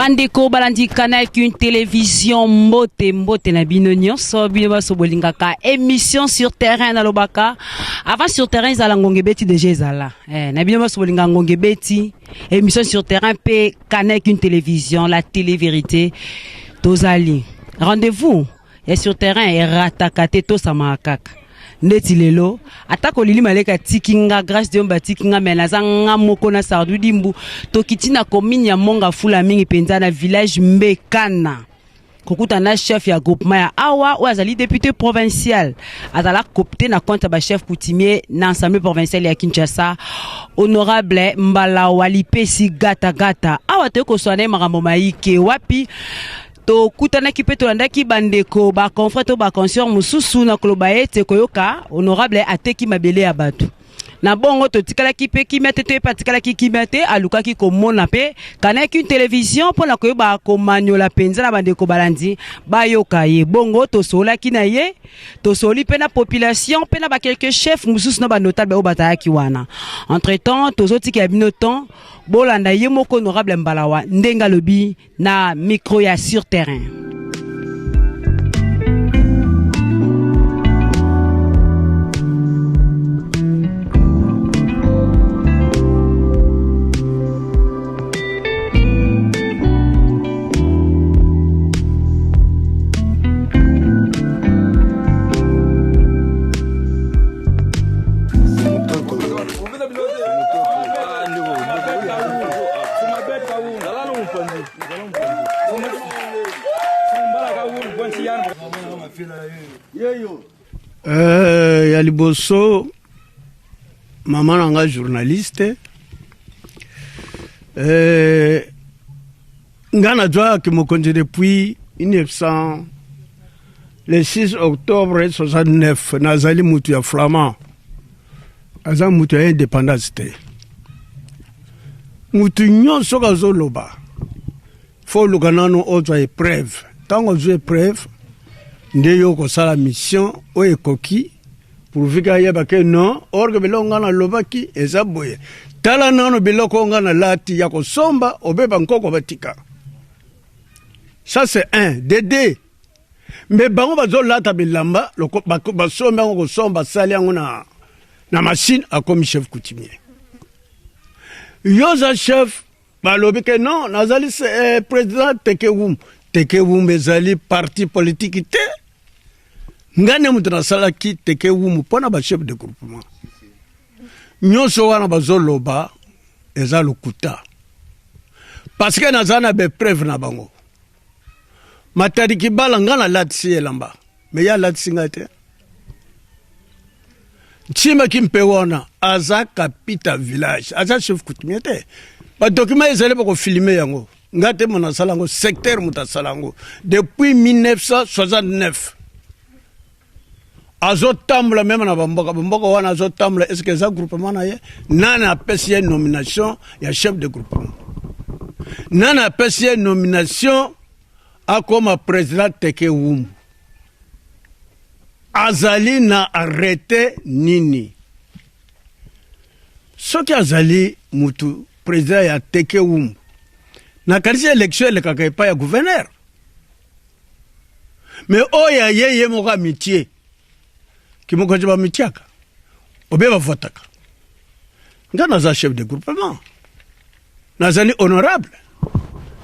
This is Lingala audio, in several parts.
Bandeko balandi Canal Kin Télévision, mbote mbote na bino nyonso, bino baso bolingaka émission sur terrain. Nalobaka avant sur terrain ezala ngonge beti déjà ezala na bino baso bolinga ngonge beti émission sur terrain pe Canal Kin Télévision, la télé vérité. Tozali rendez-vous ya sur terrain erataka te, tosamaka kaka ndeti lelo. Atako Lili Maleka atiki nga, Grâce Dieu batiki nga, me naza nga moko na Sardu Dimbu. Tokiti na commune ya Monga Fula, mingi mpenza na village Mbekana, kokuta na chef ya groupement ya awa oyo azali député provincial, azala coopté na compte ya bachef coutumier na assemblée provinciale ya Kinshasa, honorable Mbala Walipesi Gata Gata. Awa toyei koswana ye makambo mayike wapi tokutanaki mpe tolandaki bandeko baconfrère to baconsœur mosusu na koloba ete koyoka honorable ateki mabele ya bato. Na bongo totikalaki mpe kimia te, toyebi atikalaki kimia te, alukaki komona mpe kanaki une télévision mpona koyeba komaniola mpenza na bandeko balandi bayoka ye. Bongo tosololaki na ye, tosoli mpe na population mpe na baquelques chef mosusu na banotable oyo bazalaki wana. Entre temps tozotikela bino temps bolanda ye moko honorable Mbalawa ndenge alobi na micro ya sur terrain. Ya liboso, mama na nga journaliste, nga nazwaki mokonzi depuis 1900, le 6 octobre 69. Nazali mutu ya flamand, aza mutu ya indépendance te. Mutu nyonso soki azoloba, fo oluka nano ozwa épreuve. Ntango ozwa épreuve nde yo kosala mission oyo ekoki pourvu ke ayeba ke non, or que biloko nga nalobaki eza boye. Tala nano biloko oyo nga nalati ya kosomba, obeba nkoko batika. Ça c'est un de deux. Me bango bazolata bilamba basombi yango kosomba, basali yango na machine, akomi chef coutumier. Yo oza chef, balobi ke non, nazali président Teke Wumbu. Teke Wumbu ezali parti politique te. Ngai nde moto nasalaki Teke Wumbu mpo na bachef de groupement nyonso wana. Bazoloba eza lokuta parce que naza na bapreuve na bango. Matadi Kibala, ngai nalatisi elamba, me ye alatisi ngai te. Ntimaki mpe wana aza kapita village, aza chef coutumier te. Badocument ezali, bakofilme yango. Ngai te moto asala yango, secteur moto asala yango depuis 1969. Azotambola même na bamboka bamboka wana azotambola. Est ce que eza groupement na ye? Nani apesi ye nomination ya chef de groupement? Nani apesi ye nomination akoma président Teke Wumbu? Azali na arrêté nini? Soki azali mutu président ya Teke Wumbu, nakanisi élection elekaka epai ya gouverneur. Me oyo aye, ye moko amitie kimokonzi, bamitiaka obe bavotaka. Nga naza chef de groupement, nazali honorable,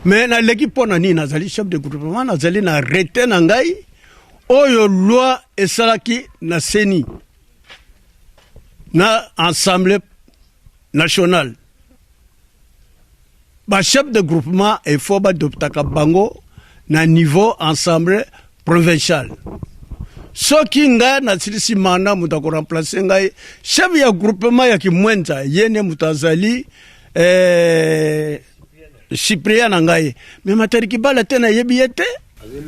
me naleki mpo na nini? Nazali chef de groupement, nazali na arrêté na ngai oyo loi esalaki na CENI na assemblée nationale. Bachef de groupement efo badoptaka bango na niveau assemblée provinciale. Soki ngai nasilisi mandat, moto akoremplace ngai chef ya groupement ya Kimwenza, ye nde moto azali Cyprien na ngai. Me Matari Kibala te, nayebi ye te.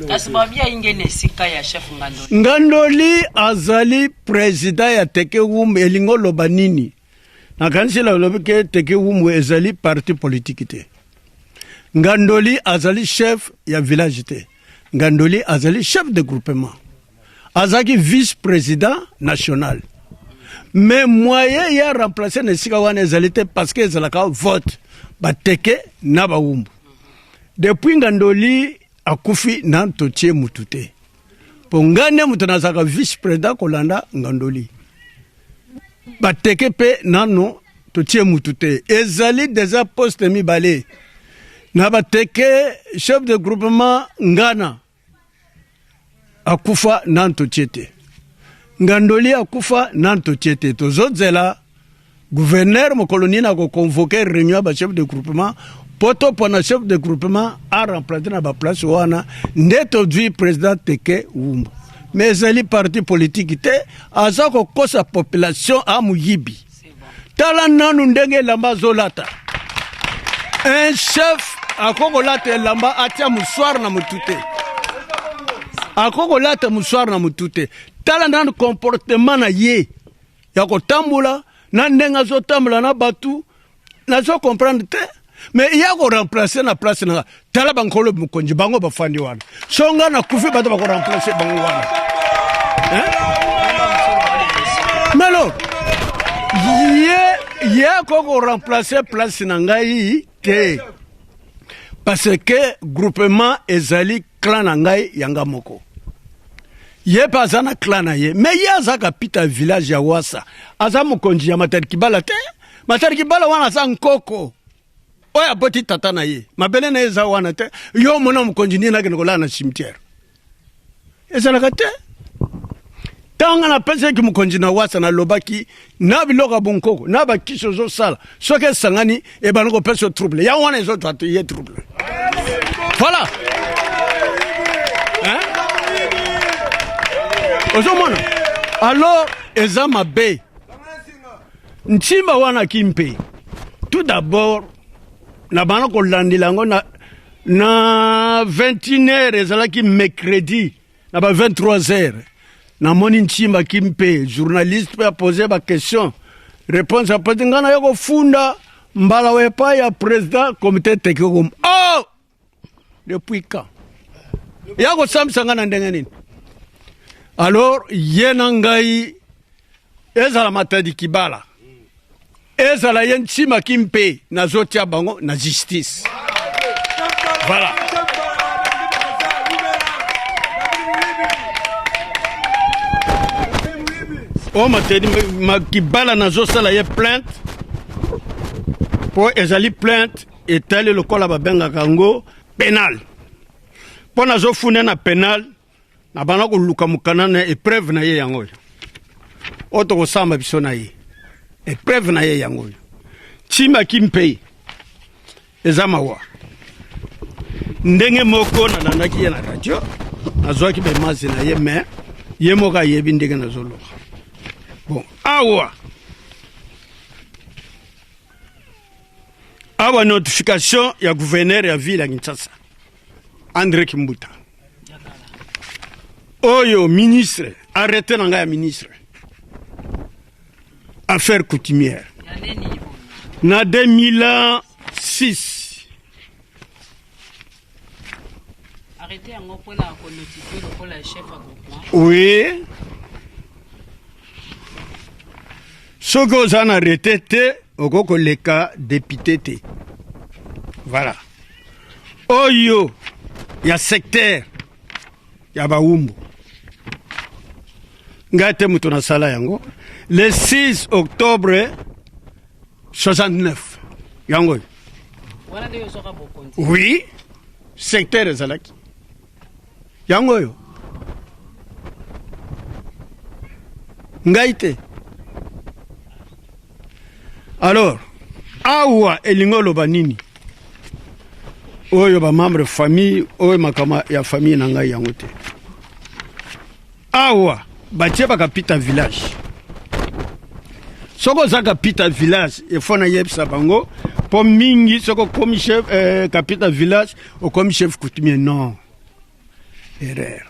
Kasi babi ayinge na esika ya chef Ngandoli. Ngandoli azali président ya Teke Wumbu, elingi oloba nini? Nakanisi nalobi ke Teke Wumbu ezali parti politique te. Ngandoli azali chef ya village te. Ngandoli azali chef de groupement, azalaki vice président national, mais moyen ya remplacer na esika wana ezali te parce que ezalaka vote bateke na bawumbu. Depuis Ngandoli akufi nanu totie mutu te. Po nga nde moto nazalaka vice president kolanda Ngandoli. Bateke pe nanu totie mutu te. Ezali deja poste mibale na bateke chef de groupement Ngana akufa nanu totie te. Ngandoli akufa nanu totie te. Tozozela gouverneur mokolo nini akoconvoke réunion ya ba chef de groupement po topona chef de groupement a remplace na baplace wana nde tozwi président Teke Wumbu. Mais ezali parti politique te, aza kokosa population a moyibi. Tala nanu ndenge elamba azolata. Un chef akoki kolata elamba atia mouchoir na motu te, akoki kolata mouchoir na motu te. Tala nanu comportement na ye ya kotambola na ndenge azotambola na bato, nazo comprendre te. Mais ya ko remplacer na place na nga, tala bankolo mokonzi bango bafandi wana, so nga nakufi bato bako remplacer bango wana, hein? Mais alors ye akoki ko remplacer place na ngai te, parce que groupement ezali clan na ngai yanga moko. Ye mpe aza na clan na ye, mais ye aza kapita village ya Wasa, aza mokonzi ya Matadi Kibala te. Matadi Kibala wana aza nkoko oyo aboti tata na ye, mabele na ye eza wana te. Yo omona mokonzi nini akende kolala na cimetière? Ezalaka te. Ntango napesaki mokonzi na Wasa, nalobaki na biloko ya bonkoko na bakisi ozosala, soki esangani ebandi kopesa trouble, yango wana ezozwa ye trouble. Voilà, hein? Ozomona alors eza mabe. Ntimba wana kimpe, tout d'abord na bana kolandela yango na 21 heures, ezalaki mercredi na ba 23 heures, namoni Ntimba Kimpe journaliste mpe apose ba question réponse, apose ngai naye kofunda mbala wa epai ya président comité tekekom. Oh, depuis quand ya kosambisa ngai na ndenge nini? Alors ye na ngai ezala Matadi Kibala, ezala ye Ntima Kimpe, nazotia bango na justice. Voilà. Oyo Matadi Kibala nazosala ye plainte mpo ezali plainte etali lokola babengaka yango penal, mpo nazofunda na penal na bana koluka mokanda na épreuve na ye yango oyo oyo tokosamba biso na ye, épreuve na ye yango oyo. Ntima Kimpe eza mawa. Ndenge moko nalandaki ye na radio, nazwaki bemasi na ye, mais ye moko ayebi ndenge nazoloba. Bon, awa awa notification ya gouverneur ya ville ya Kinshasa André Kimbuta, oyo ministre, arrêté na ngai ya ministre affaire coutumière na 2006. Arrêté yango mpona konotifie lokola chef ya groupement. Oui, soki oza na arrêté te, okoki koleka député te. Voilà, oyo ya secteur ya Bawumbu, ngai te moto nasala yango le 6 octobre 69, yango oyo. Wana nde ozwaka bokonzi? Oui, secteur ezalaki yango oyo, ngai te. Alors awa elingi oloba nini? Oyo bamembre famille, oyo makambo ya famille na ngai yango te. Awa batie bakapita village. Soki oza kapita village, efo nayebisa bango mpo mingi soki okomi chef kapita village, okomi chef coutumier. Non, erreur.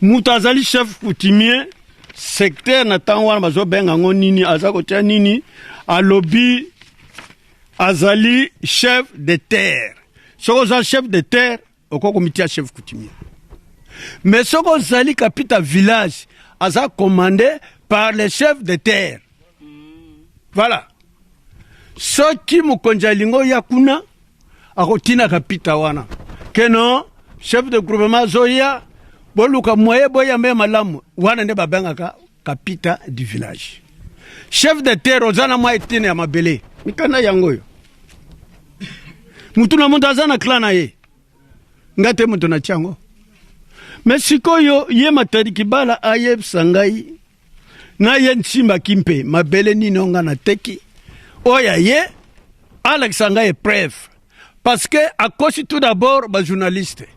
Moto azali chef coutumier secteur na ntango wana bazobenga yango nini, aza kotia nini, alobi azali chef de terre. Soki oza chef de terre, okoki komitia chef coutumier. Mais soki ozali kapita village, aza commandé par le chef de terre. Voilà, soki mokonzi alingi oya kuna, Akotina kapita wana ke non, chef de groupement azoya, boluka moyen boyamba ye malamu. Wana nde babengaka kapita du village. Chef de terre oza na mwa etene ya mabele, mikanda yango oyo. Mutu na mutu aza na clan na ye, nga te moto na tiango. Me sikoyo ye Matadi Kibala ayebisa ngai na ye nsimbaki mpe mabele nini oyo nga nateki, oyo aye alakisa ngai epreuve, parce que akosi tout d'abord bajournaliste.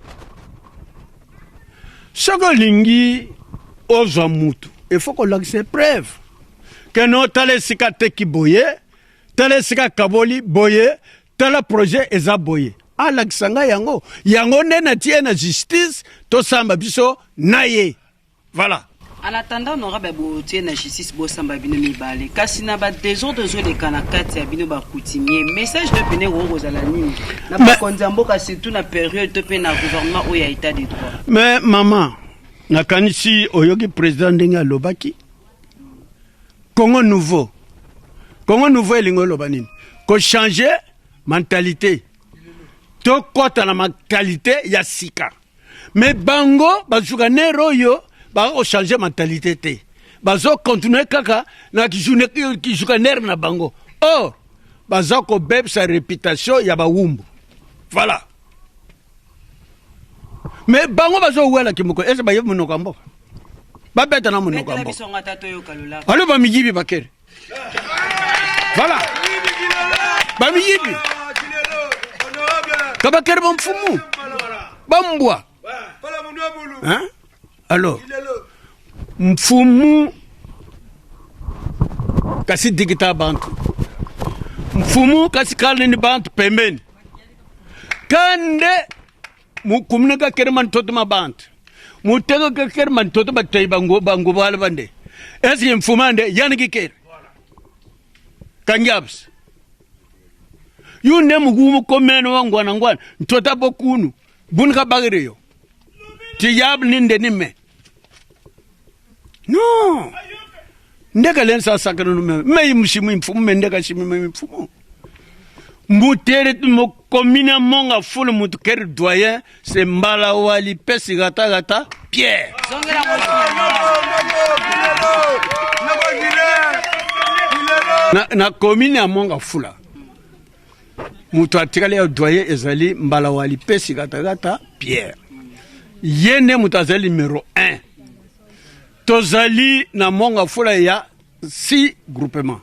Soki olingi ozwa mutu, il faut kolakisa epreuve ke no, tala esika ateki boye, tala esika akaboli boye, tala projet eza boye. Alakisa ngai yango, yango nde natie na justice, tosamba biso na ye. Voilà. En attendant, honorable, botie na justice, bosamba bino mibale, kasi na badésordre ezoleka na kati ya bino bacoutumier, message to pene ekoki kozala nini na bakonzi ya mboka, surtout na période to mpe na gouvernement oyo ya état de droit? Mais mama, nakanisi oyoki président ndenge alobaki Congo nouveau. Congo nouveau elingi oloba nini? Kochange mentalité, tokɔta na mentalité ya sika. Me bango bazuka nere oyo baka kochange mentalité te, bazokontinue kaka na kizuka nere na bango. Or baza kobebisa réputation ya bawumbu. Voilà. Me bango bazowelaki moko ese bayebi monoko ya mboka, babeta na monoko ya Betela mboka. Biso ngo ata toyoka lolaka. Alo, bamiyibi bakere. Voilà, bamiyibi kabakere, bamfumu bambwa. Hein? Alors mfumu kasi dikita bantu, mfumu kasi kala ni bantu pembeni kande mukumina kakere mantoto ma bantu muteka kakere mantoto batei bango bango bala bande eske mfumu ande yani kikere kangyabs yunde mukumu komene wa ngwana ngwana ntota bokunu bun ka bagere yo ti yab ni nde ni me non ndeka len sa sakana no me me mushimu mfumu me ndeka shimi me mfumu mbutere mo commune Mont Ngafula mutu kere doyen c'est Mbala Wali pesi gata gata Pierre. Zongela moto. Na commune ya Mont Ngafula, moto atikali ya doyen ezali Mbala Wali pesi gata gata Pierre. Ye nde moto azali numero 1. Tozali na Mont Ngafula ya six groupement.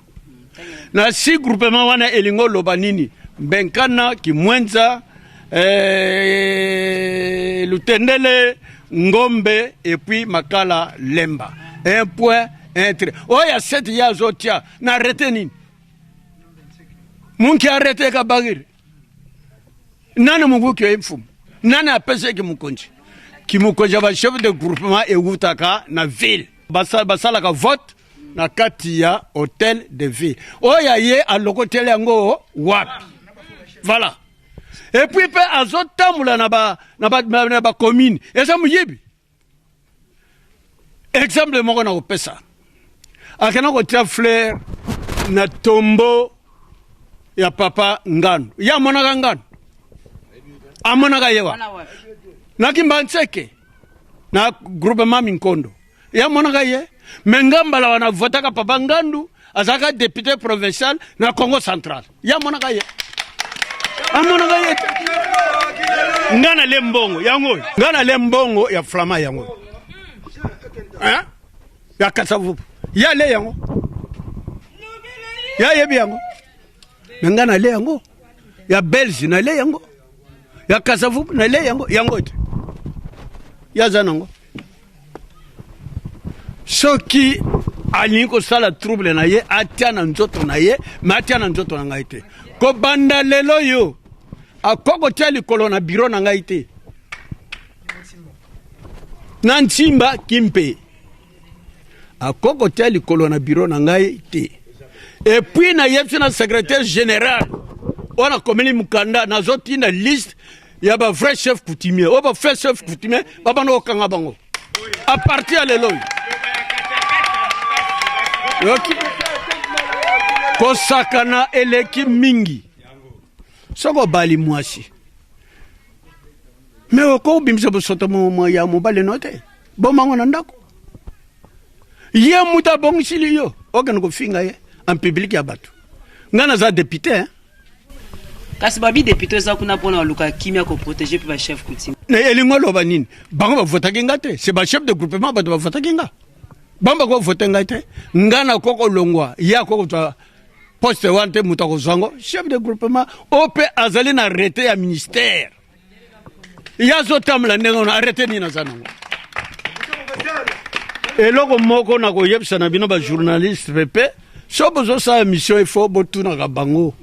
Na six groupement wana elingi oloba nini? Mbenkana, Kimwenza, Lutendele, Ngombe et puis Makala, Lemba. Un point, un trait. Oyo ya sept ye azotia na arrete nini? Munki arrete kabagiri nani? Munguki oye mfumu nani apesaki mokonzi? Kimokonzi ya bachef de groupement ewutaka na ville. Basalaka vote na kati ya hôtel de ville. Oyo ye alokoteli yango wapi? Voilà. Et puis mpe azotambola na bacommune, eza moyibi. Exemple moko na kopesa, akenda kotia fleur na tombeau ya papa Ngano. Ye amonaka Ngano, amonaka ye wa Wana wapi? Na Kimbanseke, na groupement Minkondo. Ye amonaka ye. Me nga mbala wana votaka papa Ngandu, azalaka député provincial na Congo Central. Ye amonaka ye, amonaka ye te. Nga na le mbongo yango oyo, nga na le mbongo ya flama yango oyo. Hein? Ya Kasavubu ye ale yango, ye ayebi yango. Me nga na le yango ya Belge, na le yango ya Kasavubu, na le yango yango te. Ye aza nango. Soki alingi kosala trouble na ye, atia na nzoto na ye, me atia na nzoto na ngai te. Kobanda lelo yo akoki kotia likolo na biro na ngai te na Ntimba Kimpe, akoki kotia likolo na biro na ngai te. Et puis nayebisi na secrétaire général oyo nakomeli mokanda, nazotinda liste ya bavrai chef coutumier. Oyo bavrai chef coutumier babanda kokanga bango à partir ya lelo oyo. Yoki kosakana eleki mingi. Soki obali mwasi, me okobimisa bosoto ya mobali no te, bomango na ndako. Ye moto abongisili yo, okende kofinga ye en public ya bato. Ngai naza député, hein? Kasi babi député eza kuna mpona baluka kimia, koprotéger mpe bachef coutumier. Na elingi oloba nini? Bango bavotaki nga te, c'est bachef de groupement bato bavotaki nga. Bango bakovote ngai te. Nga nakoki kolongwa, ye akoki kozwa poste wana te. Moto akozwa yango, chef de groupement oyo mpe azali na arrêté ya ministère, ye azotambola ndenge wana. Arrêté nini aza nango? Eloko moko na koyebisa na bino bajournaliste pepe, so bozosala mission, il faut botunaka bango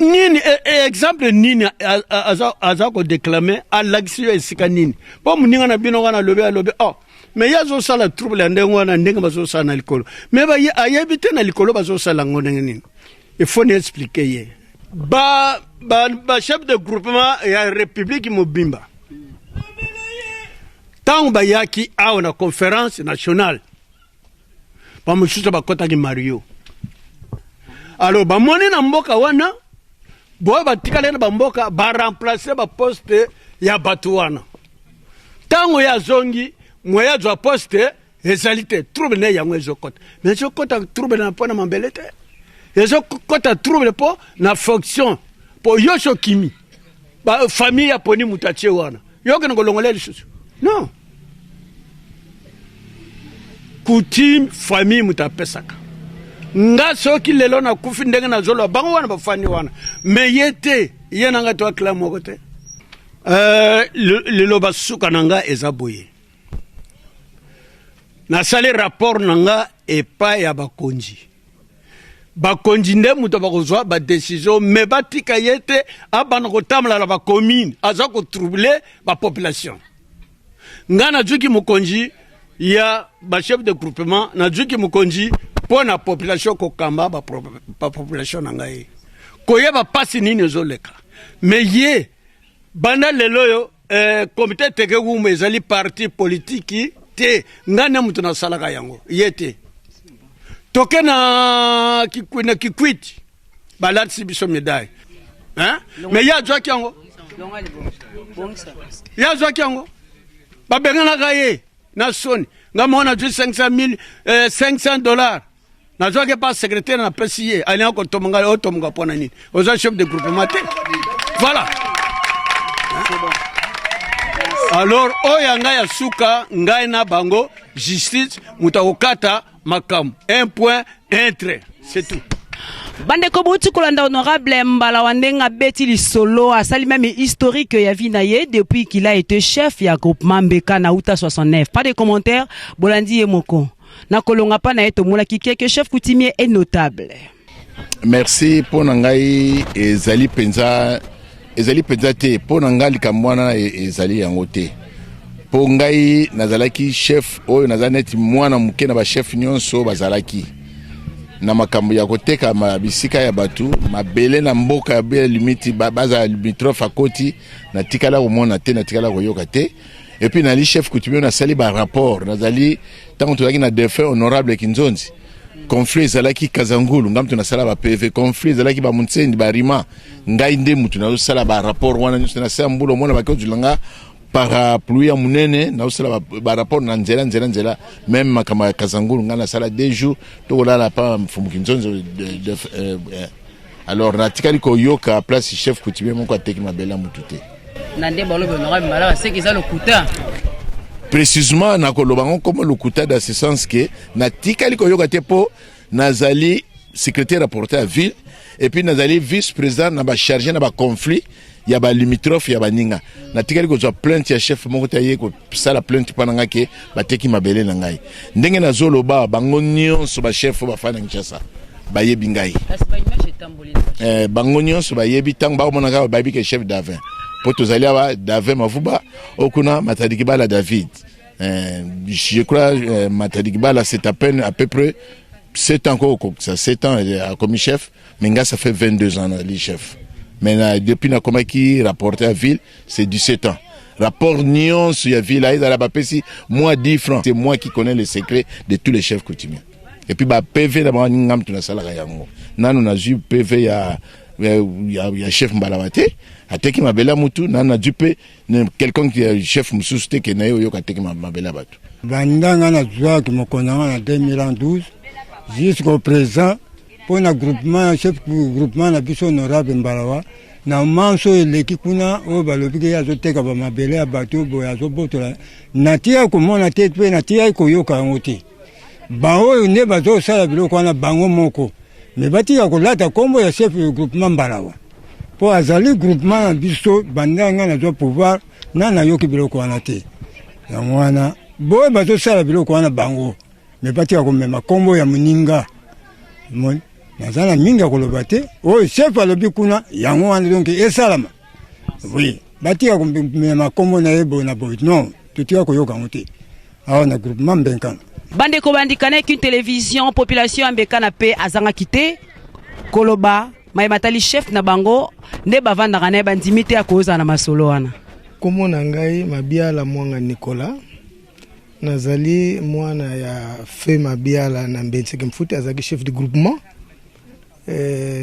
nini, exemple nini aza kodéclamer, alakisi yo esika nini, mpo moninga na bino wana alobi, alobi, oh, mais ye azosala trouble ya ndenge wana, ndenge bazosala na likolo, mais ayebi te na likolo bazosala yango ndenge nini. Il faut ni expliquer ye. Ba, ba, ba chef de groupement ya République mobimba, ntango bayaki awa na conférence nationale, bamosusu bakɔtaki mario. Alors bamoni na mboka wana boyo batikali na bamboka, baremplacer baposte ya bato wana. Ntango ye azongi, moye azwa poste ezali te. Trouble nde yango ezokɔta, mais ezokɔta trouble na mpo na mabele te, ezokɔta trouble mpo na fonction, mpo yo so okimi, famille ya poni moto atie wana, yo okende kolongola lisusu. Non, coutume, famille moto apesaka. Nga soki lelo nakufi, ndenge nazoloba, bango wana bafandi wana, mais ye te, ye na ngai toakila moko te. Liloba suka na nga eza boye: nasali rapport na nga epai ya bakonzi. Bakonzi nde moto bakozwa badécision, mais batika ye te abanda kotambola na bacommune, aza kotroubler bapopulation. Nga nazwiki mokonzi ya bachef de groupement, nazwiki mokonzi mpo na population, kokamba bapopulation na ngai, koyeba mpasi nini ezoleka. Mais ye banda lelo oyo, comité Teke Humbu ezali parti politiki te. Ngai nde moto nasalaka yango, ye te. Toke na Kikwiti, balatisi biso médaille, hein? Mais ye azwaki yango, ye azwaki yango, babenganaka ye na soni. Nga moko nazwi 500 000, $500 nazwaki pa secrétaire, napesi ye. Alinga kotomonga, otomonga mpo na nini? Oza chef de groupement te. Voilà. Alors oyo ya ngai ya suka, ngai na bango, justice moto akokata makambo. Un point, un trait, c'est tout. Bandeko, bouti kolanda honorable Mbala wa ndenge abeti lisolo, asali même historique ya vie na ye depuis qu'il a été chef ya groupement Mbeka na uta 69. Pas de commentaire, bolandi ye moko. Na kolonga pa na ye, tomonaki quelques chefs coutumiers et notable. Merci. Mpo na ngai ezali mpenza, ezali mpenza te. Mpo na ngai likambo wana ezali yango te, mpo ngai nazalaki chef oyo naza neti mwana moke na bachef nyonso bazalaki na makambo ya koteka bisika ya bato, mabele na mboka ya be limite, bazala limitrophe akoti. Natikala komona te, natikala koyoka te. Et puis nali chef coutumier, nasali barapport. Nazali ntango tozalaki na défunt honorable Kinzonzi, conflit ezalaki Kazangulu, ngai mutu nasala ba PV. Conflit ezalaki bamunsendi barima, ngai nde mutu nazosala barapport wana nyonso. Nasala mbula, omona baki ozwila nga parapluie ya monene, nazosala barapport na nzela, nzela, nzela. Même makambo ya Kazangulu, ngai nasala 2 jours tokolala pa Mfumu Kinzonzi. Alors natikali koyoka place chef coutumier moko ateki mabele ya mutu te. Na nde balobi honorable Mbala baseki, eza lokuta. Précisément, nakoloba ngo comme lokuta dans ce sens que natikali koyoka te, mpo nazali secrétaire rapporteur ya ville et puis nazali vice président na bachargé na baconflit ya balimitrophe ya baninga. Natikali kozwa plainte ya chef moko te aye kosala plainte mpa na ngai ke bateki mabele na ngai. Ndenge nazoloba, bango nyonso bachef oyo bafandi na Kinshasa bayebi ngai. Kasi baimage etamboli na Bango nyonso bayebi. Ntango bakomona kaka, bayebi ke chef Davin, mpo tozali awa Davin Mavuba, oyo kuna Matadiki Bala David. Je crois Matadiki Bala, c'est à peine à peu près 7 ans kokokisa 7 ans akomi chef, mais nga ça fait 22 ans nazali chef. Mais depuis nakomaki rapporteur ya ville, c'est 17 ans. Rapport nyonso ya ville ezala bapesi moi 10 francs, c'est moi qui connais le secret de tous les chefs coutumiers. Et puis ba PV na bango, nga mutu nasalaka yango. Nanu nazwi PV ya ya chef Mbalawa te ateki mabele ya mutu na nazwi mpe quelconque chef mosusu te ke na ye oyoka ateki mabele ya bato. Banda nga nazwaki mokonzi na nga na 2012 jusqu'au présent, mpo na groupement, chef groupement na biso honorable Mbalawa, na manso oyo eleki kuna, oyo balobi ke ye azoteka bamabele ya bato boye, azobotola, natikaki komona te mpe natikaki koyoka yango te. Baoyo nde bazosala biloko wana bango moko, me batika kolata nkombo ya chef groupement Mbalawa, mpo azali groupement na biso. Banda ngai nazwa pouvoir na nayoki biloko wana te. Yango wana boyo bazosala biloko wana bango, me batika komema nkombo ya moninga. Naza na mingi ya koloba te. Oyo chef alobi kuna, yango wana. Donc esalama, oui, batika komema nkombo na ye boye na boye. Non, totika koyoka yango te awa na groupement Mbenkana. Bandeko bandika Kin Télévision, population ya Mbekana mpe azangaki te koloba mayeba tali chef na bango nde bavandaka na ye, bandimi te ya kozala na masolo wana. Kombo na ngai Mabiala Mwanga Nicolas. Nazali mwana ya fe Mabiala na Mbenseke Mfuti, azalaki chef de groupement.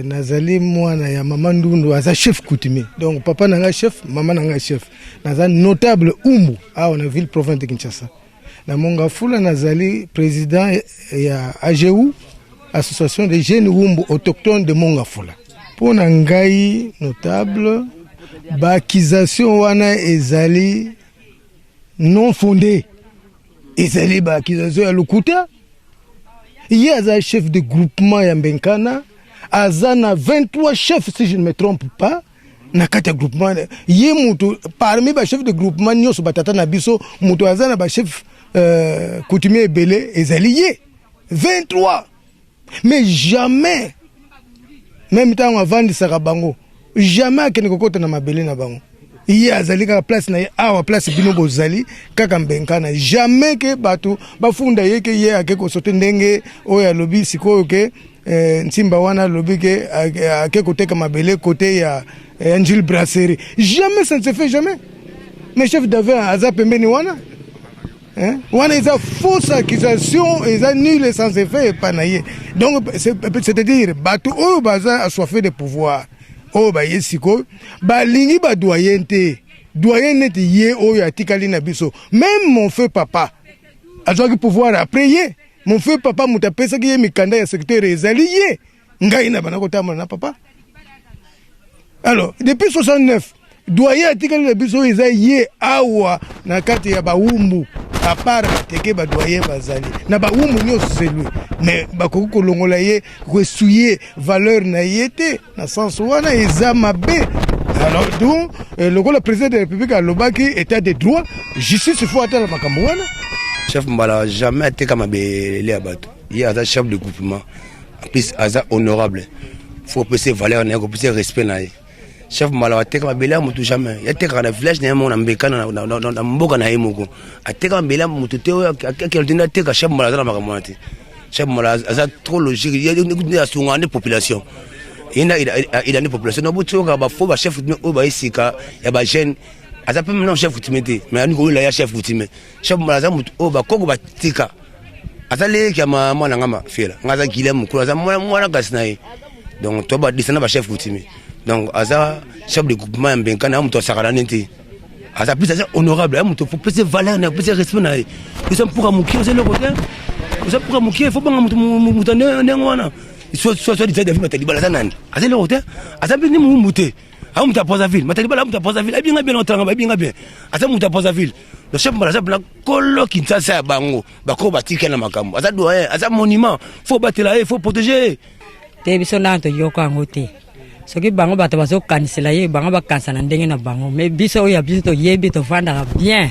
Nazali mwana ya mama Ndundu, aza chef coutumier. Donc papa na ngai chef, mama na ngai chef. Naza notable Humbu awa na ville province de Kinshasa, na Mongafula. Nazali président ya AGU, Association des jeunes Humbu autochtones de Mongafula. Mpo na ngai notable, baaccusation wana ezali non fondé, ezali baaccusation ya lokuta. Ye aza chef de groupement ya Mbenkana, aza na 23 chefs, si je ne me trompe pas, na kati ya groupement. Ye mutu parmi bachef de groupement nyonso, batata na biso, moto aza na bachef coutumier ebele ezali ye, 23. Mais jamais, même ntango avandisaka bango, jamais akende kokota na mabele na bango. Ye azali kaka place na ye awa, place bino bozali kaka Mbenkana. Jamais ke bato bafunda ye ke ye ake kosote ndenge oyo alobi sikoyo ke ntimba wana alobi ke ake koteka mabele kote ya Njili Brasserie. Jamais, ça ne se fait jamais. Mais chef David aza pembeni wana, hein? Wana eza fausse accusation, eza nul et sans effet epa na ye. Donc c'est-à-dire bato oyo baza assoiffé de pouvoir, oyo baye sikoyo, balingi badoyen te, doyen neti ye oyo atikali na biso. Même mon feu papa azwaki pouvoir après ye. Mon feu papa, moto apesaki ye mikanda ya secteur ezali ye. Ngai na banda kotambola na papa, alors depuis 69, doyen atikali na biso oyo eza ye awa na kati ya Bawumbu. À part bateke, badoyen bazali na Bawumbu nyonso, c'est lui. Mais bakoki kolongola ye, koessuyer valeur na ye te. Na sens wana eza mabe. Alors donc lokola président de la République alobaki état de droit, justice faut atala makambo wana. Chef Mbala jamais ateka mabele ya bato. Ye aza chef de groupement, en plus aza honorable, faut kopesa valeur na ye, kopesa respect na ye. Chef Mbala ateka mabele ya motu jamais. Ye atekaka na village na ye moko, na Mbekana, na mboka na ye moko. Ateka mabele ya motu te oyo akende te nde ateka. Chef Mbala aza na makambo wana te. Chef Mbala aza trop logique, ye nde asungaka nde population, ye nde aida nde population. Na botiyoka bafaux bachef oyo baesika ya bajeune, aza mpe non chef coutumier te, mais ani koyela ya chef coutumier. Chef Mbala aza motu oyo bakoko batika, aza leki ya mwana nga Mafiela. Nga aza gile mokolo, aza mwana kasi na ye. Donc to badescendant bachef coutumier. Donc aza chef de groupement ya Mbenkana, ya moto asakana ne te. Aza plus, aza honorable, ya moto popesa valeur na ye, opesa respect na ye. Oza mpuka mokie, oza eloko te, oza mpuka mokie, fo banga moto ndenge wana. Soit disant David Matalibala aza nani? Aza eloko te, aza mpe ni mowumbu te, aza moto ya Brazzaville. Matalibala moto ya Brazzaville, ayebinga bien, otanga bayebinga bien, aza moto ya Brazzaville. Le chef Mbala aza mpena kolo Kinshasa ya bango, bakoko batika na makambo. Aza doyen, aza monument, faut batela ye, faut protéger ye. Te, biso nanu toyoka yango te. Soki bango bato bazokanisela ye, bango bakanisa na ndenge na bango, mais biso oyo ya biso toyebi, tovandaka bien,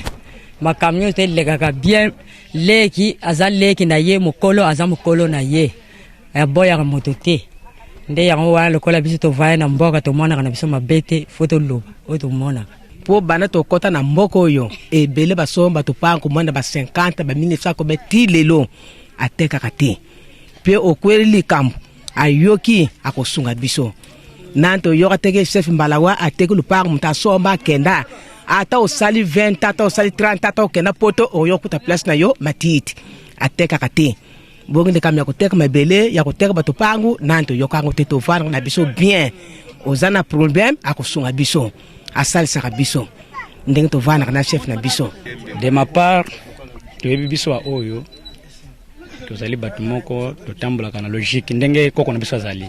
makambo nyonso elekaka bien. Leki aza leki na ye, mokolo aza mokolo na ye, aboyaka moto te. Nde yango wana, lokola biso tovaya na mboka, tomonaka na biso mabe te, fo toloba oyo tomonaka. Mpo banda tokɔta na mboka oyo, ebele basomba topango mwana ba 50, ba 1900 kobe, ti lelo atekaka te. Mpe okweli likambo, ayoki, akosunga biso. Nani toyoka teke chef Mbalawa ateki lupango, moto asomba akenda. Ata osali 20, ata osali 30, ata okenda poto, oyokuta place na yo matiti. Atekaka te. Bongo nde kambo ya koteka mabele, ya koteka bato pangu, nani toyoka yango te. Tovanda na biso bien. Oza na problème, akosunga biso, asalisaka biso ndenge tovandaka na chef na biso. De ma part, toyebi biso ba oyo tozali bato moko totambolaka na logique ndenge koko na biso azali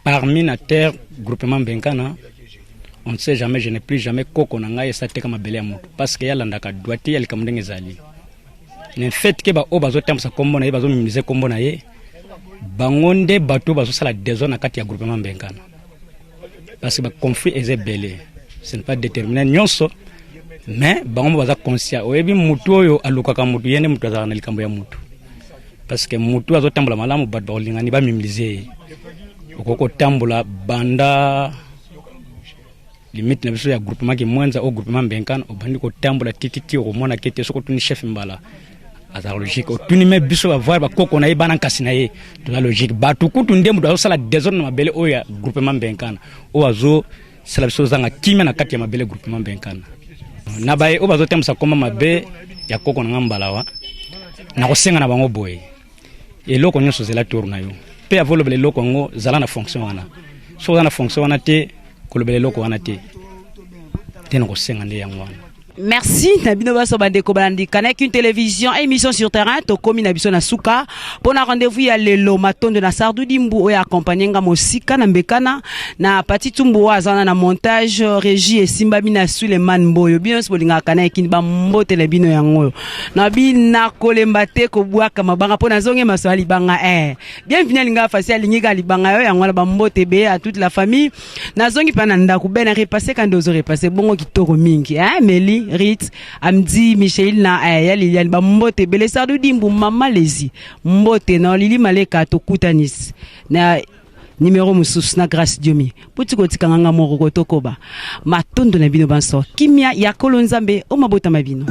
parmi na terre groupement Mbenkana. On ne sait jamais, je n'ai plus jamais koko na ngai esateka mabele ya moto, parce que yalandaka droite ya likambo ndenge ezali. En fait ke baoyo bazotambwisa nkombo na ye, bazominimize nkombo na ye, bango nde bato bazosala désordre na kati ya groupement Mbenkana, parce que baconflit eza ebele. Ce n'est pas déterminé nyonso, mais bango mo baza conscient. Oyebi, mutu oyo alukaka mutu, ye nde mutu azalaka na likambo ya mutu, parce que mutu azotambola malamu, bato bakolingani baminimize ye. Okoki kotambola banda limite na biso ya groupement Kimwenza o groupement Mbenkana, obandi kotambola tititi, okomona ke te. Soki otuni chef Mbala, azala logique. Otuni me biso bavoir bakoko na ye, bana nkasi na ye, toza logique. Bato kutu nde moto azosala désordre na mabele oyo ya groupement Mbenkana, oyo azosala biso ozanga kimia na kati ya mabele groupement Mbenkana, na baye oyo bazotambwisa komba mabe ya koko na nga Mbalawa. Nakosenga na bango boye: eloko nyonso, zela tour na yo mpe avolobela eloko yango. Zala na fonction wana. Soki oza na fonction wana te, kolobela eloko wana te. Te, na kosenga nde yango wana. Merci na bino baso bandeko balandi Canal Kin Télévision, émission Sur Terrain. Tokomi na biso na suka mpona rendez-vous ya lelo. Matondo na Sardu Dimbu oyo accompagne nga mosika na Mbekana, na Pati Tumbu oyo aza wana na montage. Régie esimbami na Suleiman Mboyo. Bino nyonso bolingaka Canal Kin, bambotela bino yango oyo na bina kolemba te kobwaka mabanga mpo nazonge maso ya libanga. Bienvenue alingaka fasi, alingi kaka libanga yo yango wana. Bambote ebele à toute la famille. Nazongi mpe na ndako be na repasse kandi ozo repasse bongo kitoko mingi, hein? Meli Rit, Amdi, Michel na ya Liliane, bambote ebele. Sardu Dimbu, mama Lezi, mbote na Lili Maleka. Tokutanisi na numero mosusu na grâce Diomi puti kotikanga nga moko kotokoba. Matondo na bino banso, kimia ya kolo Nzambe o mabotama bino.